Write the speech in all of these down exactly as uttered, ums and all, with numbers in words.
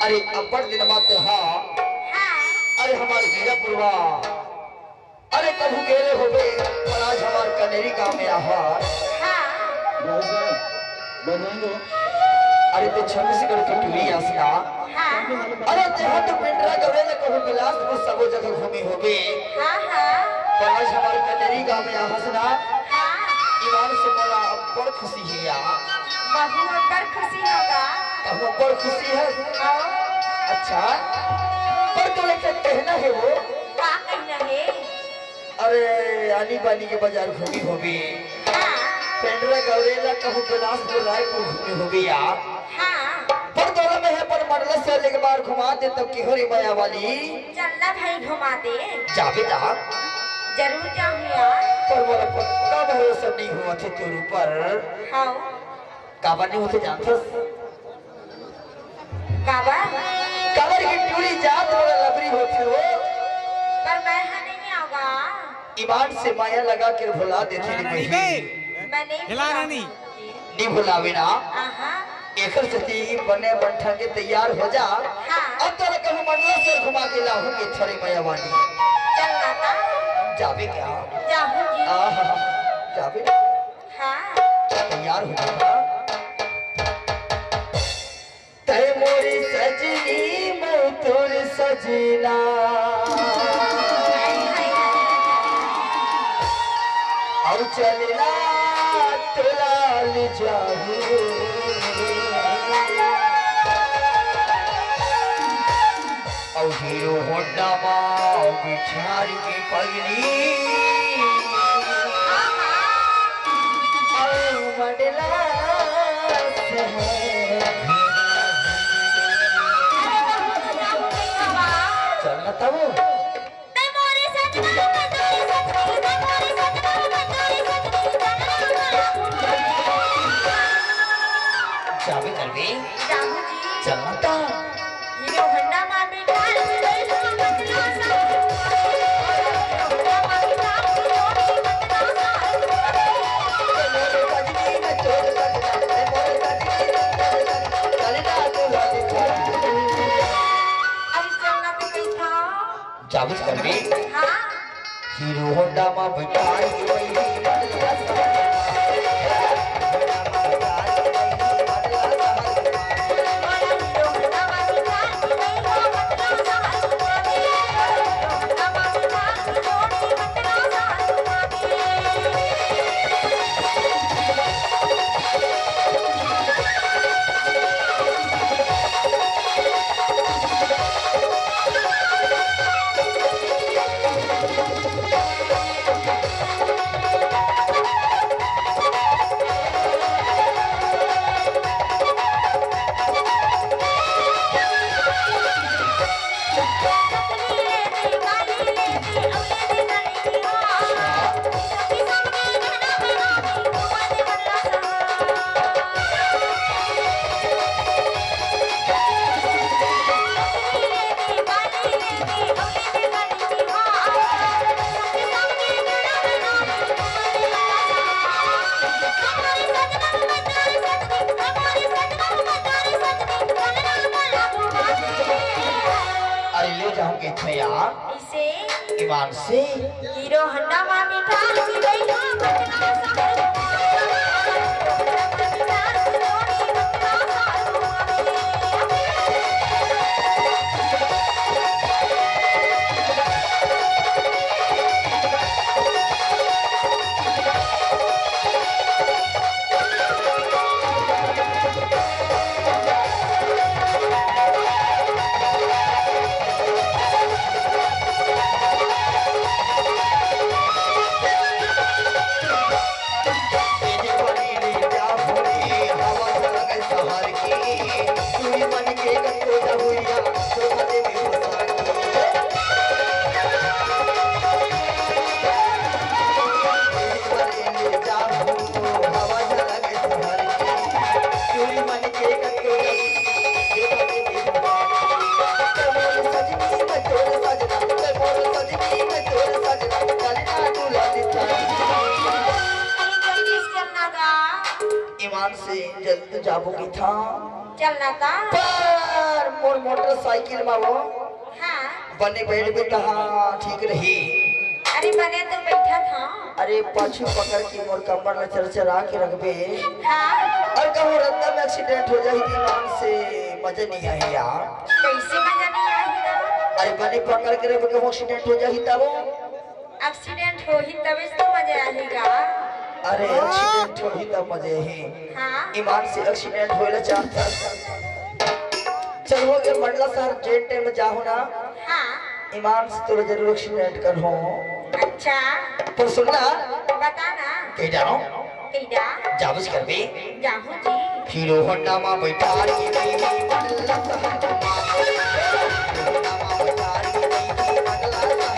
अरे अब्बड़ दिन मा तेहा, हाँ। अरे हमार हीरा पुरवा, अरे कहूँ गेले होबे, पर आज हमार कनेरी गाँव में आहा। हाँ। अरे ते छत्तीसगढ़ के टूरी आस ना। हाँ। अरे तेहा तो पेंड्रा गौरेला कहूँ बिलासपुर सबो जगह घूमी होबे। हाँ, हाँ। पर आज हमार कनेरी गाँव में आहस ना। हाँ। ईमान से मोला अब्बड़ खुशी हे यार। महूँ अब्बड़ खुशी हों गा। कहूँ अब्बड़ खुशी हे। हाँ। अच्छा, पर तोला का कहना हे वो? का कहना हे? अरे, आनी बानी के बाजार घूमी होबे। हाँ। पेंड्रा गौरेला कहूँ बिलासपुर रायपुर घूमी होबे यार। हाँ। पर तोला मैं हे पर मंडला से एक बार घुमा दे तब की हो रे मया वाली। चल ना भाई घुमा दे। जाबे ता? जरूर जाहूँ यार। पर मोला पक्का भरोसा नहीं होवत हे तोर ऊपर। हाँ। काबर नहीं होथे जानथस? काबर? काबर के टूरी जात बड़ा लबरी होथे वो। पर मैं हा नहीं आवा। ईमान से मया लगा के भुला देथे रे रानी बहिनी। बे। मैं नहीं हिला भुलाऊंगी। रानी। नहीं भुलावे ना। आहा। एकर सेती बने बन ठन के तैयार हो जा। हाँ। अब तोला कहूँ मंडला से घुमा के लाहूँ के थोरे मया वाली। चल ना ता। जाबे का? जाहूँ जी। आहा, जाबे। हाँ। तैयार हो जा। तै मोरी सजनी, मैं तोर सजना। अउ चलना तोला ले जाहूँ। अउ हीरो होंडा मा बिठार के पगली। अउ मंडला शहर। चल ना तब। जाबे करबे। जाहूँ जी। चल ना ता। हीरो होंडा मा बिठार के ले जाहूँ। अरे चल ना तो कहीं था। जाबे करबे। हाँ। हीरो होंडा मा बिठार के ले जाहूँ। अरे ले जाहूँ के थया। इसे ईमान से। हीरो होंडा मा बिठार के ले जाहूँ। अरे जल्दी से चलना गा। ईमान से जल्द जाबो कहिथंव। चलना का? पर मोर मोटरसाइकिल मा वो हाँ। बने बैठ भी कहाँ ठीक रही। अरे बने तो बैठा था। अरे पाछू पकड़ के मोर कमर ला चरचरा के रखबे। हाँ। अउ कहूँ रद्दा में एक्सीडेंट हो जाही त ईमान से मजा नहीं आही यार। कैसे मजा नहीं आही ना? अरे बने पकड़ के रखबे, कहूँ एक्सीडेंट हो जाही तब वो एक्सीडेंट होही तबे तो मजा आही गा। अरे एक्सीडेंट होही तब मजा आही। हाँ। ईमान से एक्सीडेंट होए ला चाहत हस। चल हो गे मंडला शहर जेन टाइम में जाहूँ ना। हाँ। ईमान से तोला जरूर एक्सीडेंट करहूँ। अच्छा। पर सुन ना। बता ना। कहीं जा रहा हूँ। कइला? जाबेच करबे। जाहूँ जी। हीरो होंडा मा बैठार के देही मंडला शहर मा। हीरो होंडा मा बैठार के देही मंडला शहर मा।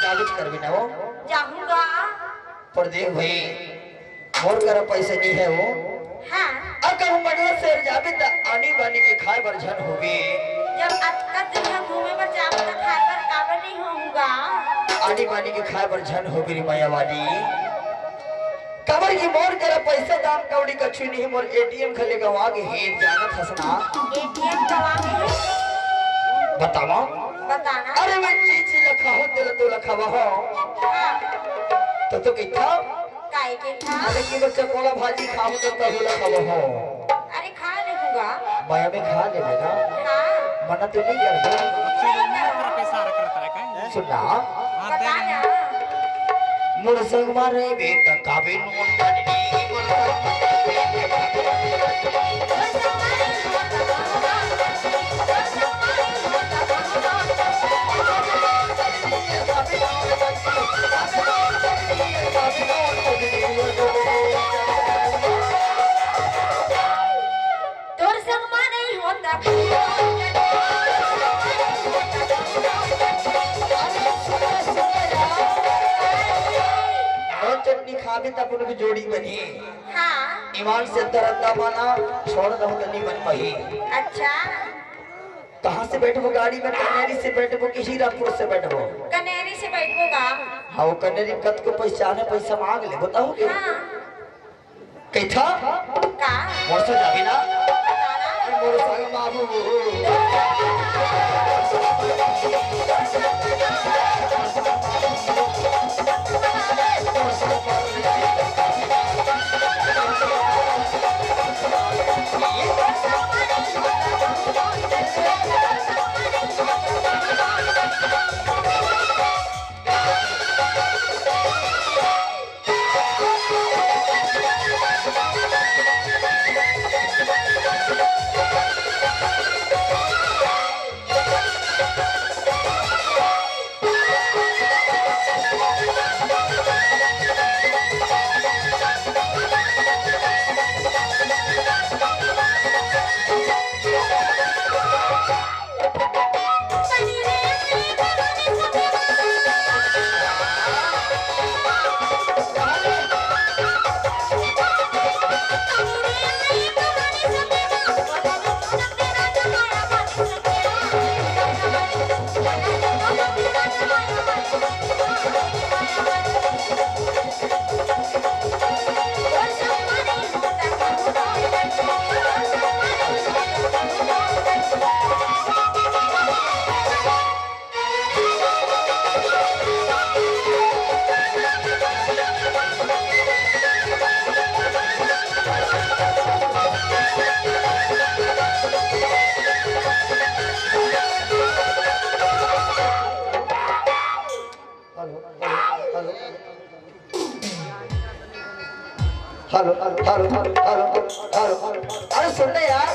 चालू करबे ना वो। जाहूँगा। पर देख भाई, मोर करा पैसा नहीं है वो। हाँ। अगर हम मंडला शहर जाबे त आनी बानी के खाए बर झन होबे। जब अतका दूर घूमे बर जाबे त खाए बर काबर नहीं होहूँगा? आनी बानी के खाए बर झन होबे रे माया वाली। काबर कि मोर करा पैसा दाम कौड़ी कछु नहीं, मोर एटीएम खाली गंवा गे हे, जानत हस ना। एटीएम गंवा गे हे? बतावा। बताना। अरे मैं चीज लखाहूँ तेला तो लखावा हो। हाँ। तो तो कितना? काय के था? अरे कि बच्चा कोला भाजी खाहूँ तो तहूँ लखावा हो। अरे खा लेहूँगा। माया में खा लेबे ना। हाँ। मना तो नहीं करबे। सुन ना। बता ना। मोर संग मा रहिबे त खाबे नून चटनी, मोर संग मा रहिबे त खाबे नून चटनी। तोर संग मा नहीं होता। नून चटनी खाबे त अपन के जोड़ी बनही। हाँ। ईमान से दरदा माना, छोड़ दहूँ त नहीं बन पाही। अच्छा। कहाँ से बैठबो गाड़ी में? कनेरी से बैठबो कि हीरापुर से बैठबो? कनेरी से बैठबो का? हाँ, वो कनेरी कतको पहचाने, पैसा मांग ले, बताहूँ के? हाँ। कइथा? का? मोर से जाबे ना? बता ना। अरे मोर संग बाबू। Hello, hello, hello, hello, hello, hello. अरे सुन ले यार,